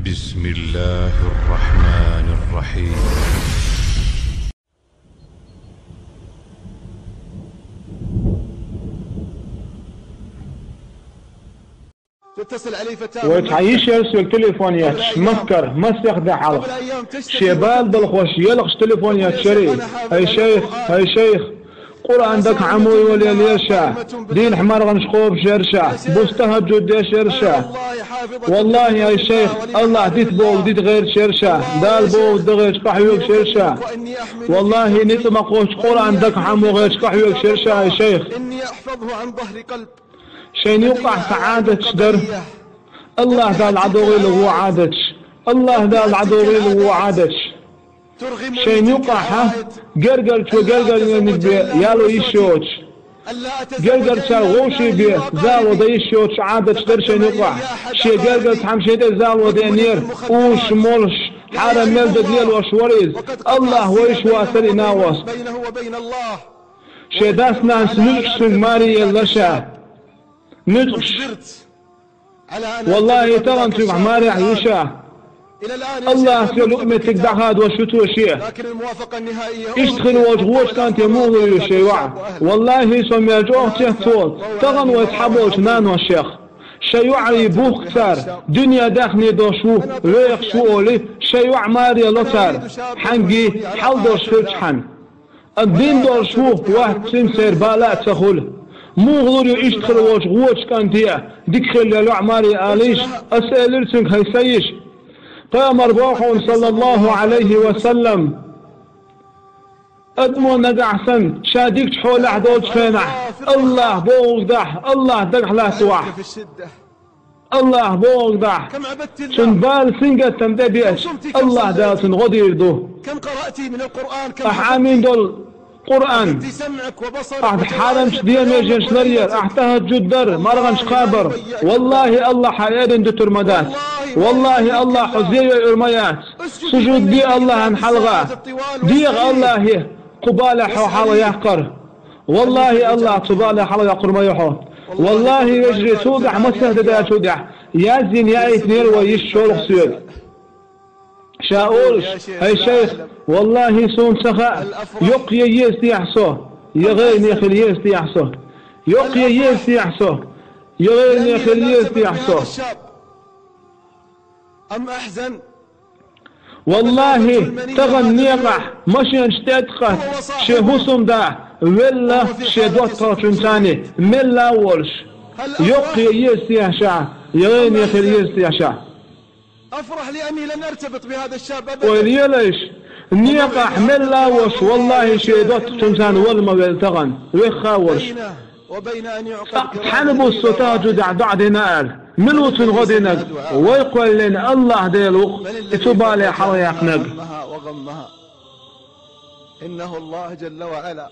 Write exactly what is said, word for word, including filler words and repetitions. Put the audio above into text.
بسم الله الرحمن الرحيم. تتصل علي فتاة من مكة. وتعيش يرسل تليفون ياتش مكر مسخ دحلق. قبل أيام تشتكي شيبال بالخوش يلقش تليفون ياتش شري. هاي شيخ، هاي شيخ. قرآن دك عموي ولي ليشا. دين حمار غنشقوب شرشا. بوس تهجد دي شرشا. والله يا شيخ، الله ديت بو ديت غير شرشا. دال بو دغير قحيوك شرشا. والله نيت ما قوش قرآن دك عمو غير قحيوك شرشا يا شيخ. إني أحفظه عن ظهر قلب. شين يوقع سعادة شدر. الله دال عدوغي لغو عادتش. الله دال عدوغي لغو عادتش. شين يوقع ها؟ قرقر شو قرقر ينك بي يالو يشوش. قرقر شو غوشي بي زالو دا يشوش عادتش در شين يوقع. شي قرقر تحم شي دي زالو دي نير. اوش مولش. حارم ميل دا ديال وش وريز. الله ويش واسر يناوس. شي داس ناس نزق سنگ ماري يلشا. نزقش. والله ترى انتو عماري عيشة. الله سيلو امتك دعهاد وشتو شيء. اشتغل وجه وش كانت يموضو يشيوع. والله سوم يجوه تهتول. تغن ويتحبوش نانو الشيخ. شيوع يبوخ كتار. دنيا داخني دوشو. ويخشو اولي. شيوع ماري لوتار. حنقي حل دوش فيتش حن. الدين دور شوف واحد سمسير بالا تخل. مو غلور يو إشتخل وش غوش كان تيا. ديك خل يا لعماري آليش. أسأل لسنك هاي سيش. قام أربعهم صلى الله عليه وسلم. أدمو نقع سن. شاديك تحول أحدو تخينح. الله بوغدح. الله دقح لا سواح. الله بوغدح. سن بال سنگت تم دبيش. الله دال سن غدير دو. أح آمين دول قرآن. أح حرم شديا ميجن شلرير. أح تهجد در. مرغن شقابر. والله الله حيادن دو ترمدات. والله الله حزيوي أرميات. سجود دي الله عن حلغة. ديغ الله قبال حو حال يحقر. والله الله تبارك حلقة قرما يحو. والله يجري سودح مسه دا سودح. يا زين يا إثنين ويش شولخ سويد. شاولش. هاي شيخ. والله سون سخاء. يق ييس يحصو. يغين يخل ييس يحصو. يق ييس يحصو. يغين يخل ييس يحصو. أم أحزن. والله تغن نيقح مشين شتاتقة. شي هسم دا ولا شي دوت ترشنتاني ملا ولش. يقي يسيحشا. يغين يخير يسيحشا. أفرح لأني لن أرتبط بهذا الشاب أبدا. ويليلش نيقح ملا وش والله شي دوت تنسان ولما ويلتغن ويخا ولش. تحنبو السوتاج دع دع دينار. ملوتن غدينك. ويقول لنا الله ديلوخ. اتبالي حريقنك. إنه الله جل وعلا.